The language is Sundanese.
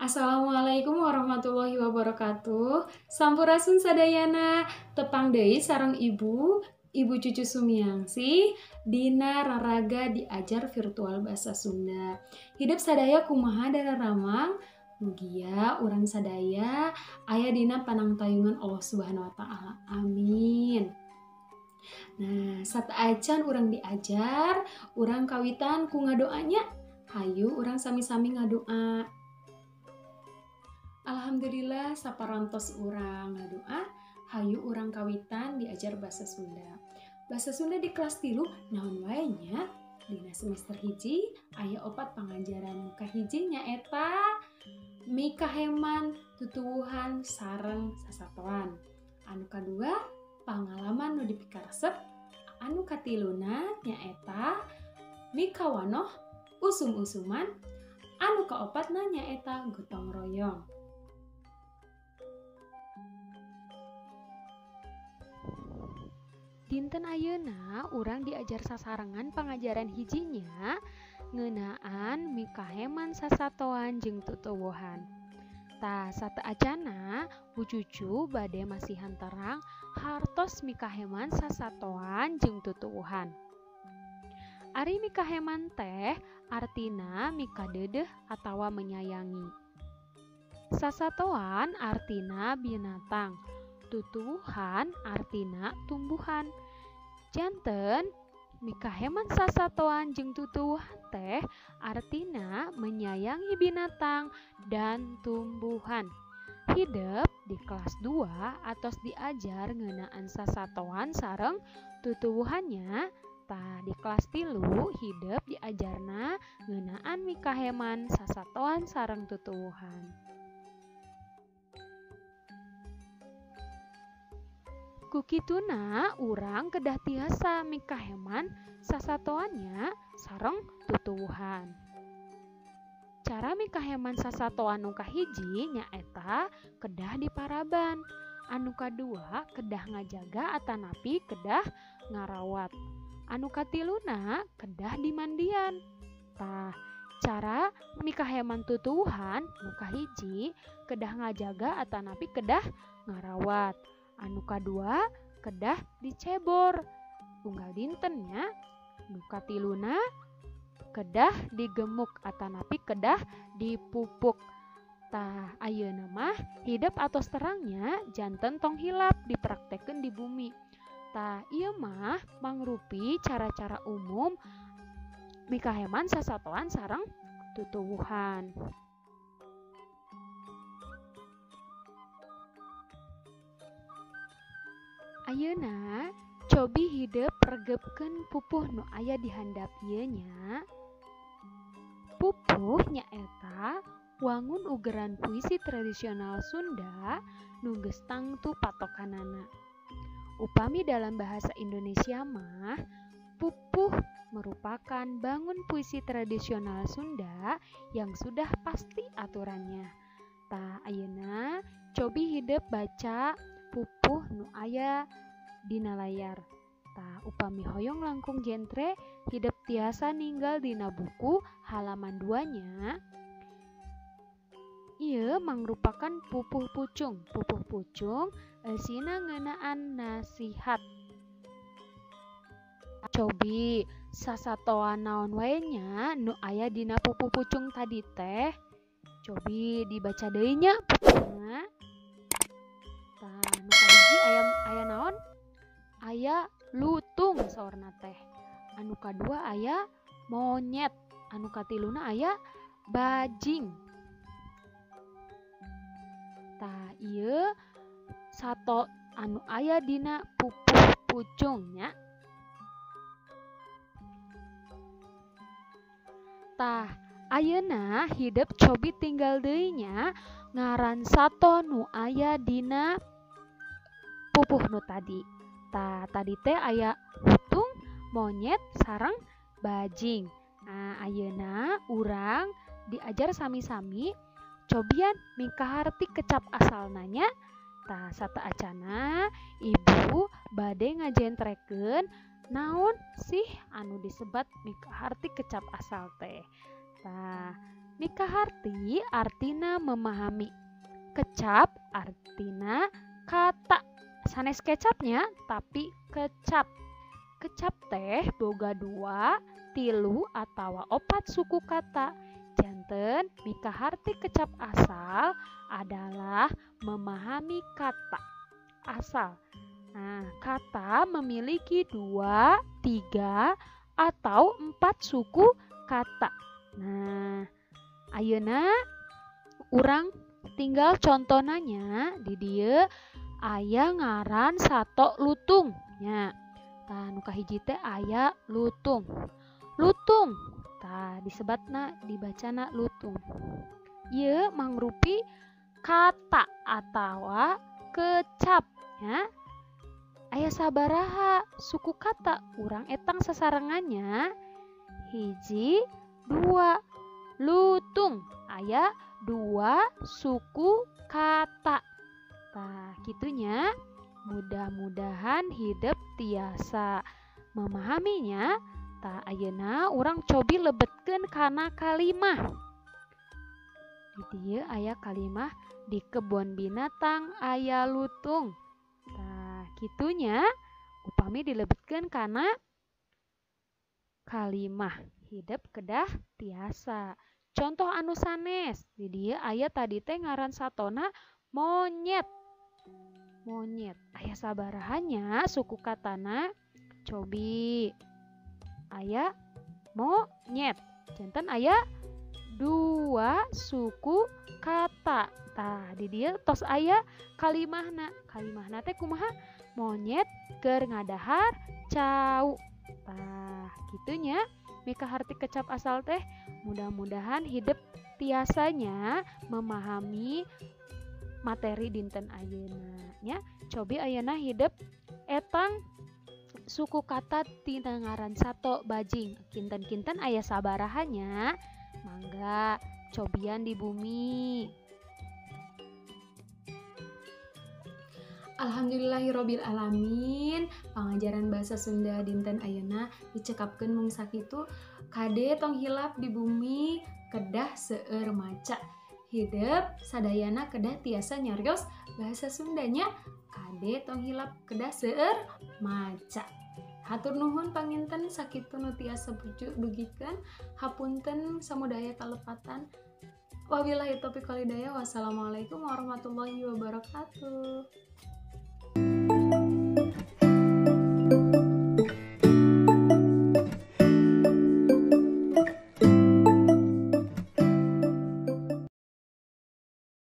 Assalamualaikum warahmatullahi wabarakatuh. Sampurasun sadayana, tepang deui sareng Ibu, Ibu Cucu Sumiangsih dina raraga diajar virtual bahasa Sunda. Hidup sadaya kumaha dararamang? Mugia urang sadaya aya dina panangtayungan Allah Subhanahu wa taala. Amin. Nah, sateuacan urang diajar, urang kawitan ku ngadoanya. Hayu urang sami-sami ngadoa. Alhamdulillah saparantos urang ngadoa, hayu urang kawitan diajar bahasa Sunda. Bahasa Sunda di kelas 3 naon wae nya? Dina semester 1 aya 4 pangajaran. Kahiji nyaeta mikaheman tutuwuhan sareng sasatoan. Anu kadua pangalaman nu dipikaresep. Anu katiluna nyaeta mikawanoh usum-usuman. Anu kaopatna nyaeta gotong royong. Dinten ayeuna urang diajar sasarengan pangajaran hijinya ngeunaan mikaheman sasatoan jeung tutuwuhan. Tah sateuacanna Bu Cucu bade masihan terang hartos mikaheman sasatoan jeung tutuwuhan. Ari mikaheman teh artina mikadeudeuh atawa menyayangi. Sasatoan artina binatang. Tutuwuhan artina tumbuhan. Janten mikaheman sasatoan jeung tutuwuhan teh artina menyayangi binatang dan tumbuhan. Hidep di kelas 2 atos diajar ngeunaan sasatoan sareng tutuwuhannya. Tah di kelas 3 hidep diajarna ngeunaan mikaheman sasatoan sareng tutuwuhan. Kukituna urang kedah tiasa mikaheman sasatoannya sareng tutuwuhan. Cara mikaheman sasatoan nu kahiji nyaeta kedah diparaban. Anu kadua kedah ngajaga atanapi kedah ngarawat. Anu katiluna kedah dimandian. Tah, cara mikaheman tutuwuhan nu kahiji kedah ngajaga atanapi kedah ngarawat. Anu kadua kedah dicebor unggal dinten nya. Nu katiluna kedah digemuk atanapi kedah dipupuk. Tah ayeuna mah hidep atos terangnya, janten tong hilap dipraktekeun di bumi. Tah ieu mah mangrupi cara-cara umum mikaheman sasatoan sareng tutuwuhan. Ayeuna cobi hidep regepkeun pupuh nu aya di handap ieu nya. Pupuh nyaeta wangun ugeran puisi tradisional Sunda nu geus tangtu patokanana. Upami dalam bahasa Indonesia mah, pupuh merupakan bangun puisi tradisional Sunda yang sudah pasti aturannya. Tah ayeuna cobi hidep baca pupuh nu aya dina layar. Tah upami hoyong langkung jentre hidep tiasa ninggal dina buku halaman 2 nya. Ieu mangrupakan pupuh pucung. Pupuh pucung eusina ngeunaan nasihat. Cobi sasatoan naon wae nya nu aya dina pupuh pucung tadi teh. Cobi dibaca deui nya pupuhna. Tah nu kahiji aya naon? Aya lutung saurna teh. Anu kadua aya monyet, anu katiluna aya bajing. Tah ieu sato anu aya dina pupuh pucung nya. Tah ayeuna hidep cobi tinggal deui nya ngaran sato nu aya dina pupuh nu tadi. Tah tadi teh aya lutung, monyet, sareng bajing. Nah, ayeuna urang diajar sami-sami cobian mikaharti kecap asalna nya. Tah sateuacanna ibu bade ngajentrekeun naon sih anu disebat mikaharti kecap asal teh. Tah Mikaharti artina memahami. Kecap artina kata. Sanes kecapnya tapi kecap. Kecap teh boga 2, 3 atawa 4 suku kata. Janten mikaharti kecap asal adalah memahami kata asal. Nah, kata memiliki 2, 3, atau 4 suku kata. Nah, ayeuna urang tinggal contonanya di dieu aya ngaran sato lutung nya. Tah nu kahiji teh aya lutung. Lutung tah disebatna dibacana lutung. Ieu mangrupi kata atawa kecap nya. Aya sabaraha suku kata urang etang sasarengannya 1, 2. Lutung aya 2 suku kata. Tah kitunya, mudah-mudahan hidep tiasa memahaminya. Tah ayeuna urang cobi lebetkeun kana kalimah. Di dieu aya kalimah di kebon binatang aya lutung. Tah kitunya upami dilebetkeun kana kalimah hidep kedah tiasa. Contoh anu sanes di dieu aya tadi teh ngaran satona monyet. Monyet aya sabarahannya suku katana cobi aya monyet. Janten aya 2 suku kata. Tah di dieu tos aya kalimahna. Kalimahna teh kumaha? Monyet keur ngadahar cau. Tah kitunya mikaharti kecap asal teh mudah-mudahan hidep tiasanya memahami materi dinten ayeuna nya. Cobi ayeuna hidep etang suku kata tina ngaran sato bajing. Kinten-kinten aya sabarahannya, mangga cobian di bumi. Alhamdulillahirabbil alamin, pangajaran bahasa Sunda dinten ayeuna dicekapkeun mung sakitu. Kade tong hilap di bumi kedah seueur maca. Hidep sadayana kedah tiasa nyarios bahasa Sundanya. Kade tong hilap kedah seueur maca. Hatur nuhun panginten sakitu nu tiasa dugikeun. Hapunten samudaya kalepatan. Wabillahi taufiq wal hidayah. Wassalamualaikum warahmatullahi wabarakatuh.